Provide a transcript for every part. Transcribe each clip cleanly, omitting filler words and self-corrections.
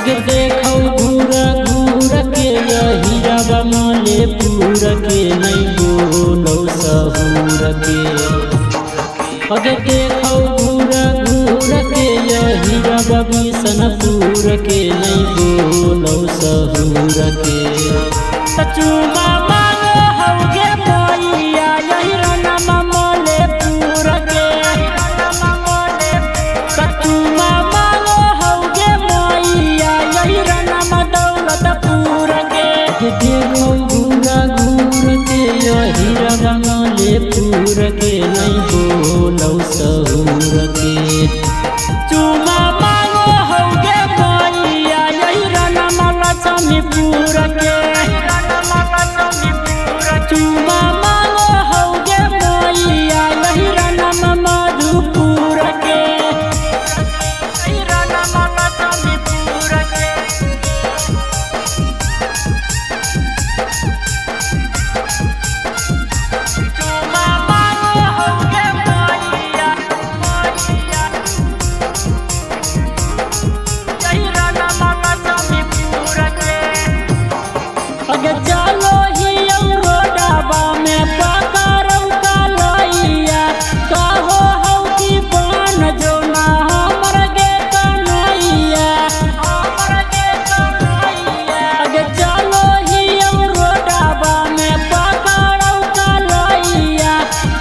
अगे देखौ घूर घूर के हीरा मले पूर के नहीं बोलौ सहूर के। अगे देखौ घूर घूर के हीरा बिसनपुर के नहीं बोलौ सहूर के। चूमा मांगो हौगे मैया यही रमा मले पूर के। चूमा मांगो हौगे मैया यही रमा दौलत पूर के। देखौ घूर घूर के हीरा मले पूर के नहीं बोलौ सहूर के। चूमा मांगो हौगे मैया यही रमा लक्ष्मीपुर के। चूमा मांगो हौगे मैया यही रमा मधुपुर के। चूमा मांगो हौगे मैया यही रमा लक्ष्मीपुर के। अगे चलो ही रोडाबा में पकड़ौ कलैया कहो हौ कि बन जो ना हमर गे कन्हैया। अगे चलो ही रोडाबा में पकड़ौ कलैया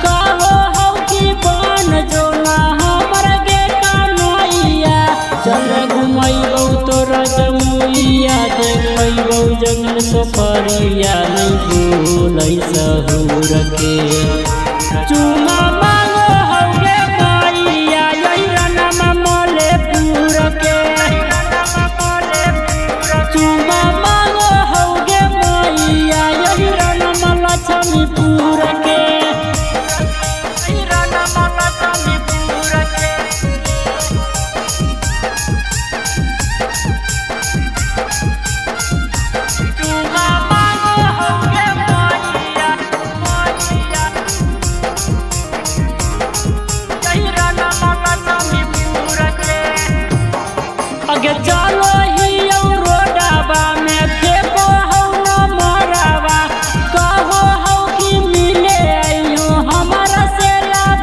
कहो हौ कि बन जो ना हमर गे कन्हैया। चल घुमैबौ तोरा जमुइया देखैबौ जंगल सफरिया नहीं बोलै सहूर के। चूमा मांगो हौगे मैया यही रमा मले पूर के। चूमा मांगो हौगे मैया यही रमा लक्ष्मीपुर के। चूमा मांगो हौगे मैया यही रमा लक्ष्मीपुर के। अगे चलो ही रोडाबा में फेंको हौ न मराबा कहो हौ कि मिले आइयो हमारा से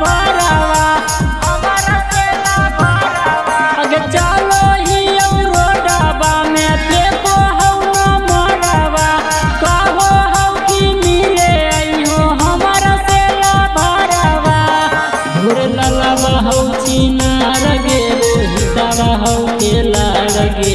भरावा। अगे चलो ही रोडाबा में फेंको हौ न मराबा कहो हौ कि मिले आइयो हमारा से भरावा। भोर ललावा हौ चिनार गे रोहितावा हौ केला गे।